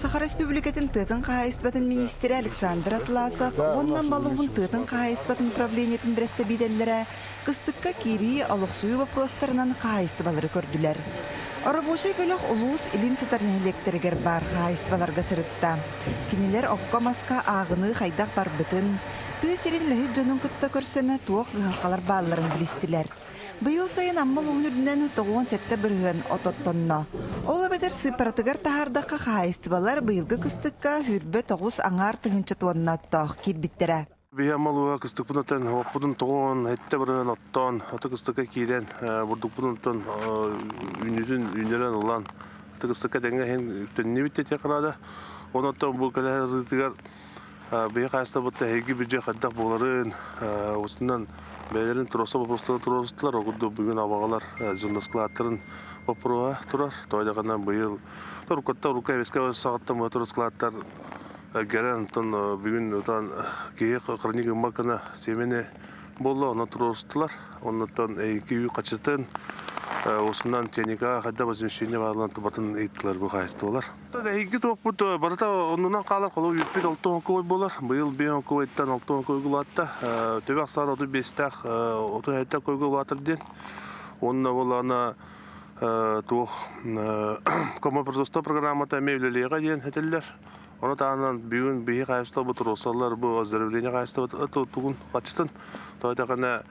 Саха Республикатын тыатын хаһаайыстыбатын миниистирэ Александр Атласов уонна Малуһун тыатын хаһаайыстыбатын управлениетын бэрэстэбиитэллэрэ кыстыкка киирии, олохсуйуу боппуруостарынан хаһаайыстыбалары көрдүлэр. Оробуочай бөлөх улуус илин сытар нэһилиэктэригэр баар хаһаайыстыбаларга сырытта. Кинилэр окко-маска ааҕыныы хайдах барбытын, тыа сирин үлэһит дьонун кытта көрсөн туох кыһалҕалар баалларын билистилэр. Быйыл сайын Амма улууһун үрдүнэн 97% от оттонно. Ол эбэтэр сыыппаратыгар таһаардахха хаһаайыстыбалар быйылгы кыстыкка 29 аҥаар тыһыынча туонна оттоох киирбиттэрэ. Биһи Амма улууһа кыстыкпытын оппутун тоҕон, эттэ барыһын оттоон, аты кыстыкка киирэн, бурдукпутун оттон үүнүүтүн үүннэрэн ылан, аты кыстыкка тэҥҥэ иһин төннүбүт диэтиэххэ наада. Онон бу кэлэ биһи хаһаайыстыбабыт эһиги бюджет хайдах буоларын, устунан бэйэлэрин туруорса боппуруостарын туруорустулар. Ол курдук бүгүн абаҕалар зерноскладтарын боппуруоһа турар. Тоҕо диэххэ быйыл уруккуттан урукку эбискэ саҕаттан быһа турар складтар Гэрэн онтон бүгүн утан киһи хроник гыммат гына сиэмэни буолла, онно туруорустулар. Оннуттан эйги үй хачытын, усунан техника хайда возмещение баалан тубатын ыйыттылар бу хаайыстыбалар. Эһиги туохпут барыта оннунан хаалар, холобур үппүт 60 кубой буолар. Быйыл 5 кубойтан 60 кубой улаатта. Төбө ахсаан 35-тээх 37 кубойга улаатар диэн. Уонна буолаана туох комопродукция программата эмиэ үлэлиэҕэ диэн этэллэр. Ону таһынан бүгүн биһи хаһаайыстыбабыт туруорсаллар бу оздоровление хаһаайыстыбата тугун хаччытын. Тоҕо диэтэххинэ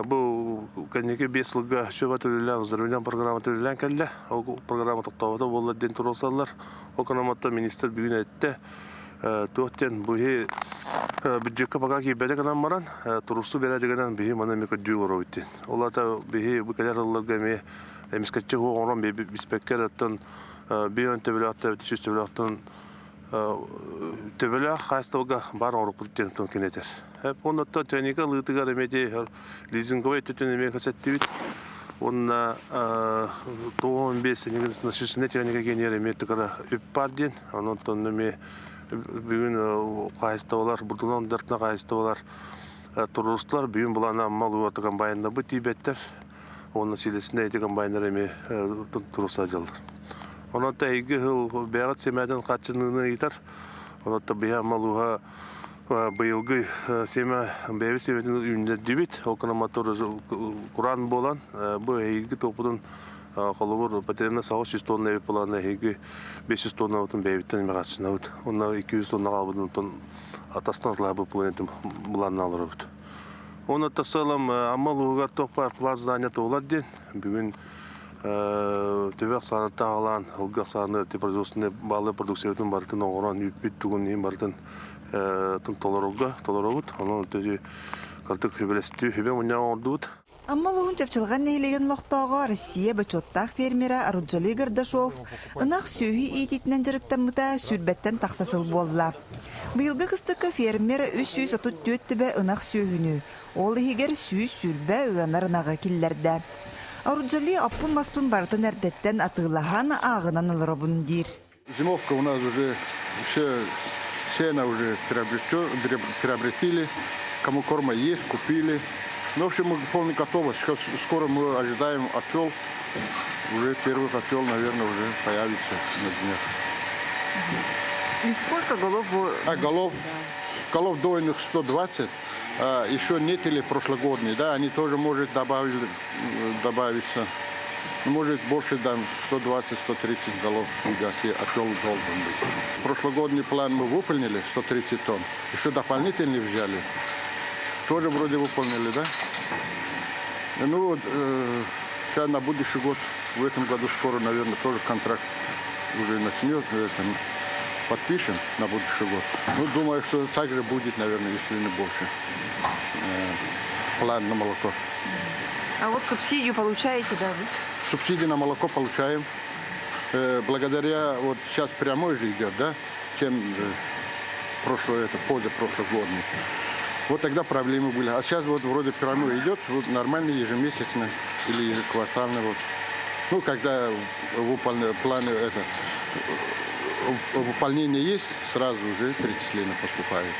бу кэнники 5 сылга сүбэ төлүлээн оздоровление программа төлүлээн кэллэ. Ол программа тохтообото буолла диэн туруорсаллар. Ол гынан министр бүгүн эттэ туох диэн бу иһи бюджекка пока киирбэтэ гынан баран туруорсуу бэрээдэгинэн биһи маны эмиэ көрдүү олоробут диэн. Ол аата биһи бу кэлэр сылларга эмиэ эмискэччи оҥорон биспэккэ эрэ биир төбөлөөхтөн 100 төбөлөөхтөн төбөлөөх хаастыбага бар оҥоруппут диэн тыл кинетер. Оннуттан техника ылыытыгар эмиэ лизинговай өттүтүн эмиэ кэсэттибит. Уонна 95 насыщенная техника генер эмиэ тыкара үп бар диэн. Онон эмиэ бүгүн хаһаайыстыбалар, бурдунан дартына хаһаайыстыбалар туруорустулар. Бүгүн булана мал уота комбайннарбыт тиийбэттэр. Уонна силесинэ ити комбайннар эмиэ туруорса сылдьаллар. Онон эһиги сыл бэйэҕит сэмээтин хааччыныыны ыйытар. Онон биһи Амма быйылгы сиэмэ бэйэбит сиэмэтин үүннэрдибит. Ол гынан мотор кураан буолан бу эһиги туоппутун холобур потребно саҕа 100 тонна эбит буолан эһиги 500 тоннабытын бэйэбиттэн эмиэ хааччынабыт. Онно 200 тонна хаалбытын онтон тастан атылаабыт планетым былааннаан олоробут. Оны тасалам Амма улууһугар туох баар план здания туолар диэн бүгүн төбө ахсааныттан аҕалаан ылгы ахсааны производственный баалы продукциябытын барытын оҥорон үүппүт тугун иһин барытын толорорго толоробут. Онон төһө кырдык хүбэлэстүү хүбэ мунньаҕа оҥордубут. Амма улууһун Чапчылҕан нэһилиэгин олохтооҕо Россия бочуоттаах фермера Руджали Гардашов ынах сүөһү иитиитинэн дьарыктаммыта сүүрбэттэн тахса сыл буолла. Быйылгы кыстыкка фермер 334 төбө ынах сүөһүнү, ол иһигэр 120 ыанар ынаҕы киллэрдэ. Оруджали оппун-маспын барытын эрдэттэн атыылаһан, ааҕынан олоробун диир. Зимовка у нас уже все сено уже приобретили, кому корма есть, купили. Ну, в общем, мы полный готовы. Сейчас скоро мы ожидаем отел. Уже первый котел, наверное, уже появится на днях. И сколько голов вы... А, голов, да. Голов дойных 120. А, еще нетели прошлогодние, да, они тоже может добавить, добавиться. Ну, может, больше там 120-130 голов отел должен быть. Прошлогодний план мы выполнили, 130 тонн. Еще дополнительный взяли. Тоже вроде выполнили, да? Ну вот, сейчас на будущий год, в этом году скоро, наверное, тоже контракт уже начнет, подпишем на будущий год. Ну, думаю, что так же будет, наверное, если не больше. План на молоко. А вот субсидию получаете, да, вы? Субсидии на молоко получаем. Благодаря, вот сейчас прямой же идет, да, чем прошлое, это позапрошлогодний. Вот тогда проблемы были. А сейчас вот вроде прямой идет, вот нормально ежемесячно или ежеквартально. Вот. Ну, когда выполнение, планы, это, выполнение есть, сразу уже перечисление поступает.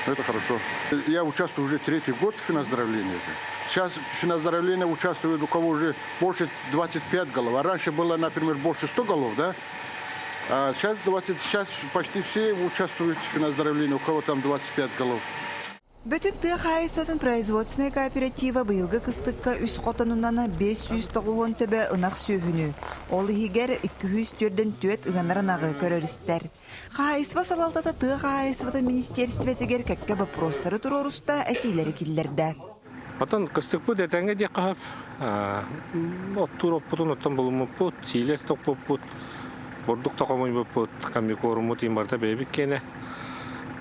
Это хорошо. Я участвую уже третий год в финоздоровлении. Сейчас в финоздоровлении участвует у кого уже больше 25 голов. А раньше было, например, больше 100 голов, да? А сейчас, 20, сейчас почти все участвуют в оздоровлении, у кого там 25 голов. Бөтүҥ тыа хаһаайыстыбатын производственнай кооператива быйылгы кыстыкка үс хотонунан 590 төбө ынах сүөһүнү, ол иһигэр 244 ыанар ынаҕы көрөр-истэр. Хаһаайыстыба салалтата тыа хаһаайыстыбатын министиэристибэтигэр кэккэ боппуруостары туруоруста, этиилэри киллэрдэ. Отон кыстыкпыт этэҥҥэ диэххэ сөп. Оттуур оппутун оттон булуммуппут, сиилэс тохпуппут, бурдук да хомуйбуппут, комбикорммут иин барыта бэйэбит киэнэ.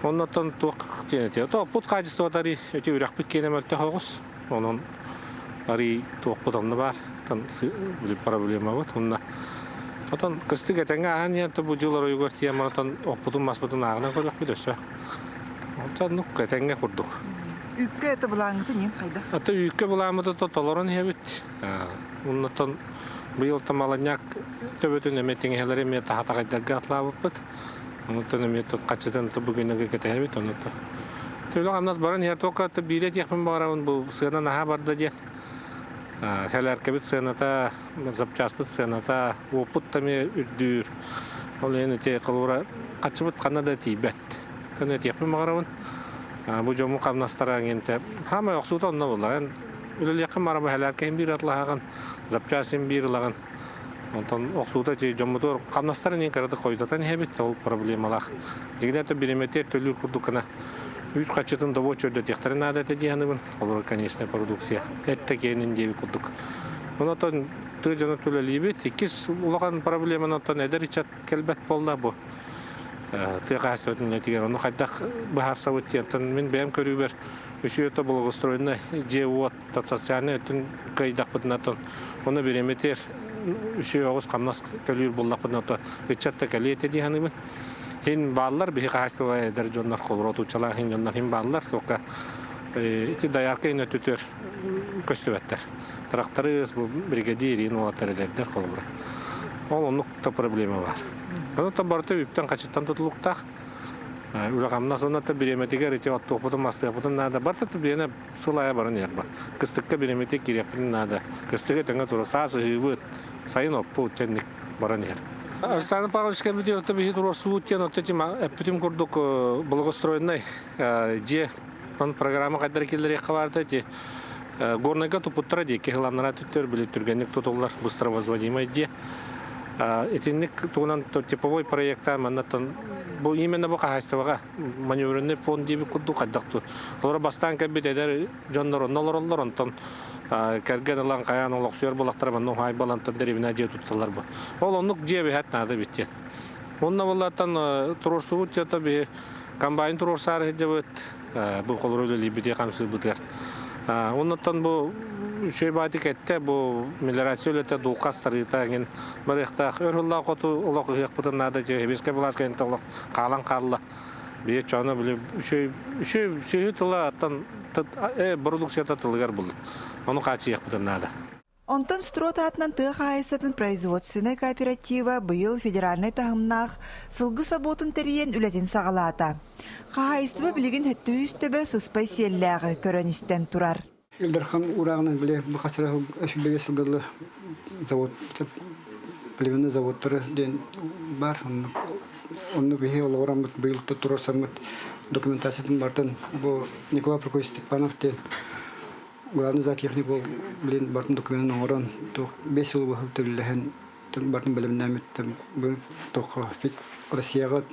Оннотон туох диэн этиэ. Оппут хаачыстыбата арый өтө үрэхпит киэнэ мөлтөх оҕус. Онон арый туохпут онно баар. Проблемабыт. Онно Отон кыстык этэҥҥэ ааһан иһэн бу дьыл оройугар тиийэн баран оппутун маспытын ааҕынан көрүөхпүт өссө. Оннук этэҥҥэ курдук. Үүккэ это былааҥҥытын иһин хайдах? Ата үүккэ былааммыты толорон иһэбит. Оннотон быйыл маланньак төбөтүн эмэ тиҥэһэлэри эмиэ таһатаҕайдарга атлаабыппыт. Онтон эмиэ хаччытын бүгүнүгэ кэтэһэбит. Онута Төлө хамнас баран иһэр туохха биирэ диэхпин баҕарабын бу сыана наһаа барда диэн. Сэлээркэбит сыаната, запчаспыт сыаната, уоппут да эмиэ үрдүүр. Ол иһин ити холобура хаччыбыт ханна да тиийбэт. Тэн этиэхпин баҕарабын. Бу дьоммут хамнастара эҥинтэ хаамай охсуута онно буолла. Эн үлэлиэххин бараба сэлээркэһин биир атлаһаҕын, запчасын биир ылаҕын. Онтон охсуута ити дьоммутугар хамнастарын иһин кыратык хойутатан иһэбит, ол проблемалаах. Дьиҥинэ это бириэмэтигэр төлүүр курдук гына үүт хаччытын добуоччу үрдэтиэхтэрин наада этэ дии саныыбын. Холобура, конечная продукция. Эт да киэнин диэбит курдук. Онон тыа дьоно үлэлиибит. Иккис улахан проблеманы оттон эдэр ыччат кэлбэт буолла бу. Тыа хаһаайыстыбатын үлэтигэр ону хайдах быһаарсабыт диэн мин бэйэм көрүүбэр үчүгэй өттө благоустроеннай дьиэ-уот социальнай өттүн кыайдахпытына ону бириэмэтигэр үчүгэй оҕус хамнас төлүүр буоллахпытына то ыччат да кэлиэ этэ дии саныыбын. Хин бааллар биһи хаһаайыстыба эдэр дьоннор холобура отуччалаах хин дьоннор хин бааллар суокка ити доярка ин өттүтүөр көстүбэттэр. Тракторист бу бригадир ин уолаттар эдэрдэр холобура. Ол оннук да проблема бар. Онон барыта үптэн хачыттан тутулуктаах. Үлэ-хамнас уонна бириэмэтигэр ити оттуохпутун мастыахпытын наада. Барыта бириэмэ сыл аайы баран иһэр бар. Кыстыкка бириэмэтигэр киириэхпитин наада. Кыстык этэҥҥэ тура саас ыһыыбыт, сайын оппут тэнник баран иһэр. Александр Павлович кэлбит отто биһи туруорсубут диэн отто эппитим курдук благоустроеннай дьиэ программа хайдар киллэриэххэ баарда ити Горнайга туппуттара дии киһиланнара түттэр били түргэнник тутуллар быстро возводимый дии итинник тугунан типовой проекта маннаттан бу именно бу хаһаайыстыбаҕа маневренный фонд диэбит курдук хайдах ту олоро бастаан кэлбит эдэр дьоннор онно олороллор онтон кэргэн ылан хайаан олохсуйар буоллахтара манна уһаайбалантан дэриэбинэ дьиэ тутталлар бу ол оннук дьиэ биһэт наада бит диэн онно буоллаттан туруорсубут дьиэтэ биһи комбайн туруорсаары сылдьабыт бу холору үлэлиирбитигэр хамсыырбытыгар. Оннуттан бу үчүгэй баатык эттэ бу мелиорация үлэтэ дулхас тарыыта эҥин барыахтаах өр сыллаах хоту олох ыһыахпытын наада сэбиэскэй былаас кэнниттэн олох хаалан хаалла. Бие чоно били үчүгэй үчүгэй сүөһү тыла аттан продукцията тылыгар булла. Ону хааччыйыахпытын наада. Онтон Строд аатынан тыа хаһаайыстыбатын производственнай кооператива быйыл федеральнай таһымнаах сылгы собуотун тэрийэн үлэтин саҕалаата. Хаһаайыстыба билигин 700 төбө сыспай сиэллээҕи көрөн-истэн турар. Ил Дархан уураҕынан били бу хас эрэ сыл сылгылы завод племенной заводтары диэн баар. Онно биһи олоҕураммыт быйыл туруорсаммыт документациятын бартын бу Николай Прокопьевич Степанов диэн Главный зоотехник буол блин бартын документын оҥорон туох 5 сыл быһа төллөһөн бартын бэлэмнээммит бу туохха Россияҕа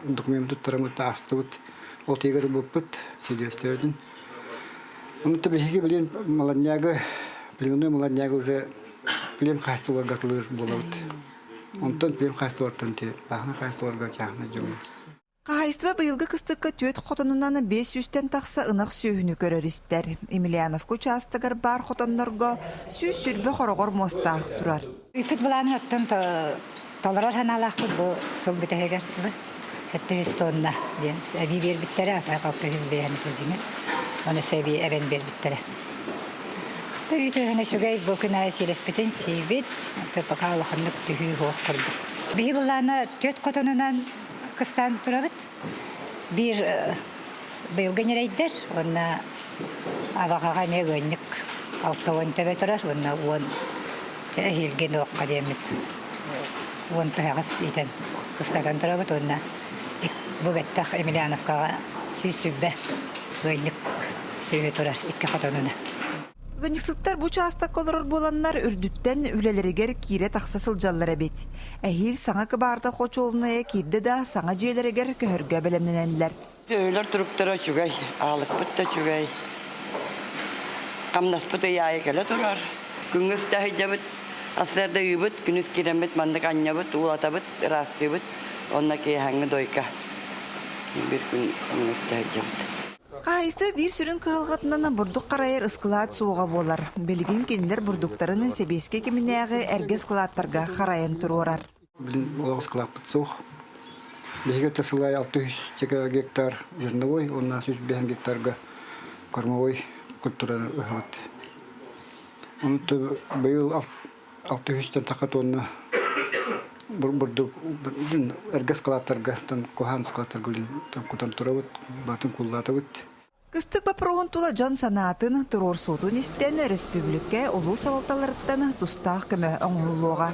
документ туттараммыт аастыбыт ол тиэгэр ылбыппыт свидетельствотын Ону биһиги билин маланньаагы племенной маланньаагы уже плем хаһаайыстыбаларга атылыыр буолабыт. Онтон плем хаһаайыстыбалартан бааһына хаһаайыстыбаларга чааһынай дьоҥҥо. Хаһаайыстыба быйылгы кыстыкка түөрт хотонунан 500-тэн тахса ынах сүөһүнү көрөр-истэр. Емельяновка учаастагар баар хотоннорго 120 хороҕор муостаах турар. Үпүт былаанын оттон толорор санаалаахпыт бу сыл бүтэһигэр дылы 700 тонна диэн эбии биэрбиттэрэ, 600 биэһэн дьиҥэр. Оны эбии эбэн биэрбиттэрэ. Үүтүһүн үчүгэй бу күн аайы сиилэспитин сиибит, пока улаханнык түһүү суох курдук. Биһи былаана түөрт хотонунан кыстаан турабыт. Биир быйылгы ньирэйдэр уонна абаҕаҕа эмиэ ыанньык 60 төбө турар уонна 10 чэ эһиилги нуохха диэммит 10 тыһаҕас иитэн Кыстатан турабыт уонна бу бэттэх Емельяновкаҕа 120 ыанньык сүөһү турар икки хотонуна. Ыанньыксыттар бу учаастакка олорор буоланнар үрдүттэн үлэлэригэр киирэ-тахса сылдьаллар эбит. Эһиил саҥа кыбаартал хочуолунайа киирдэ да саҥа дьиэлэригэр көһөргө бэлэмнэнэллэр. Төһөлөр туруктара үчүгэй, аалыкпыт да үчүгэй. Хамнаспыт ый аайы кэлэ турар. Күҥҥэ сыта сылдьабыт, асыарда ыыбыт, күнүс киирэммит маннык анньабыт, уулатабыт, ыраастыыбыт. Онно киэһэҥҥи дойка. Биир күн күҥҥэ сыта сылдьабыт. Хаһаайыстыба биир сүрүн кыһалҕатынан бурдук харайар ыскылаат суоҕа буолар. Билигин кинилэр бурдуктарын сэбиэскэй кэминээҕи эргэ ыскылааттарга харайан туруорар. Билин олох ыскылааппыт суох. Биһиги өттө сылай 600 гектар зерновой уонна 105 гектарга кормовой культураны ыһабыт. Онто быйыл 600-тэн таха тонна бурдук эргэ ыскылааттарга куһаан ыскылааттарга кутан турабыт, батын куллаатабыт. Кыстык боппуруоһун тула дьон санаатын, туруорсуутун истэн, өрөспүүбүлүкэ улуус салалталарыттан тустаах көмө оҥоһуллуоҕа.